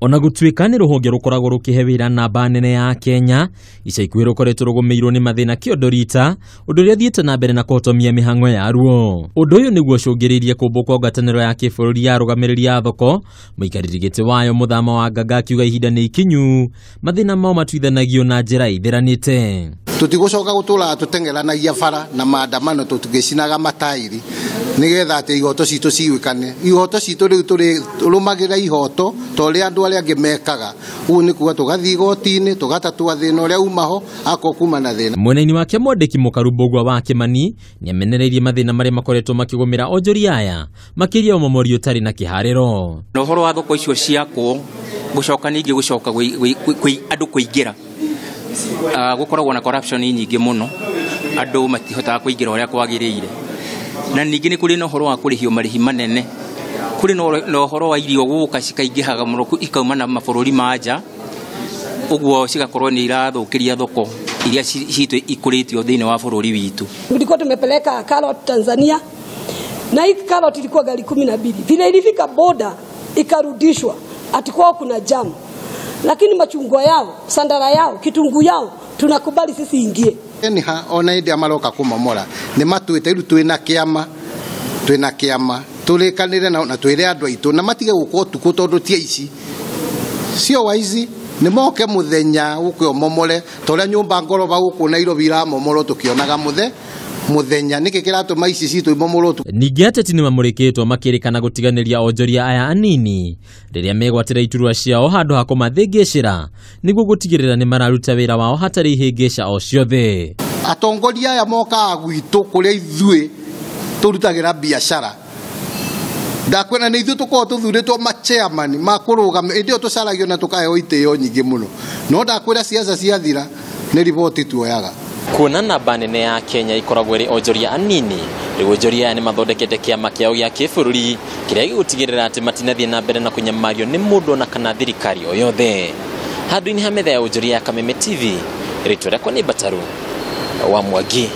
Ona gũtuĩka nĩ rũhonge rũkoragwo rũkĩhe wĩra namba nene ya Kenya, ica ikuhĩ rũkoretwo rũgũmĩirwo nĩ mathĩna kĩondo rita, ũndũ ũrĩa ũthiĩte na mbere na kũhotomia mĩhang'o yaruo. Ũndũ ũyũ nĩguo ũcũngĩrĩirie kũmbwo kwa ngwatanĩro ya kĩbũrũri ya arũgamĩrĩri a thoko, mũikarĩri gĩtĩ wayo Mũthama wa Nganga akiuga ihinda nĩ ikinyu, mathĩna mao matuithanagio na njĩra ĩtheranĩte. Tũtigũcoka gũtũraga tũteng'eranagia bara na maandamano tũgĩcinaga matairi nĩgetha atĩ ihoto citũ ciwĩkane. Ihoto citũ rĩu tũrũmagĩra ihoto ta ũrĩa andũ arĩa angĩ mekaga. Ũguo nĩ kuga tũgathiĩ igoti-inĩ tũgatatua thĩna ũrĩa uma ho akorwo kuma na thĩna. Mwena-inĩ wake mwandĩki mũkaru Mbũgua wa Kĩmani nĩamenereirie mathĩna marĩa makoretwo makĩgũmĩra onjoria aya, makĩria ũmomori ũtarĩ na kĩharĩro. Na ũhoro wa thoko icio ciakwo gũcoka ningĩ gũcoka andũ kũingĩra, gũkoragwo na corruption nyingĩ mũno, andũ matihotaga kũingĩra ũrĩa kwagĩrĩire. Na ningĩ nĩ kũrĩ na ũhoro wa kũrĩhio marĩhi manene, kũrĩ na ũhoro wa irio gũka cikaingĩhaga mũno ikauma na mabũrũri ma nja, ũguo cigakorwo nĩ irathũkĩria thoko iria citũ ikũrĩtio thĩinĩ wa bũrũri witũ. Tulikuwa tumepeleka carrot Tanzania, na hii carrot ilikuwa gari 12. Vile ilifika border ikarudishwa, ati kwao kuna jam. Lakini machungwa yao, sandara yao, kitunguu yao tunakubali sisi ingie. Eniha ona indi amaroka kumomora ni matuite riu twina kiama, twina kiama turikanire na twire andu aitu na matige guka utuku tondu ti aici sio waici ni moke muthenya guke omomore ta uria nyumba ngoroba guku Nairobi iramomorwo tukionaga muthenya niki kiratuma ici citu imomorwo tu. Ningĩ ateti nĩmamũrĩkĩtwo makĩrĩkana gũtiganĩria onjoria aya anini rĩrĩa megwatĩra iturwa ciao handũ ha kũmathĩngĩcĩra nĩguo gũtigĩrĩra nĩ mararuta wĩra wao hatarĩ ihĩngĩca o ciothe. Atongoria aya mokaga gwitũ kũrĩa ithuĩ tũrutagĩra biacara, ndakwĩra nĩ ithuĩ tũkoragwo tũthurĩtwo ma-chairman ma kũrũgama, ĩndĩ ĩyo tũcaragio na tũkaheo itĩo nyingĩ mũno, no ndakwĩra siasa ciathira nĩ riboti tuoyaga. Kuona namba nene ya Kenya ikoragwo ĩrĩ onjoria anini, rĩu onjoria aya nĩmathondekete kĩama kĩao gĩa kĩbũrũri kĩrĩa gĩgũtigĩrĩra atĩ matinathiĩ na mbere na kũnyamario nĩ mũndũ ona kana thirikari o yothe. Handũ-inĩ ha metha ya onjoria ya Kameme TV, rĩtwa rĩakwa nĩ Mbataru wa Mwangi.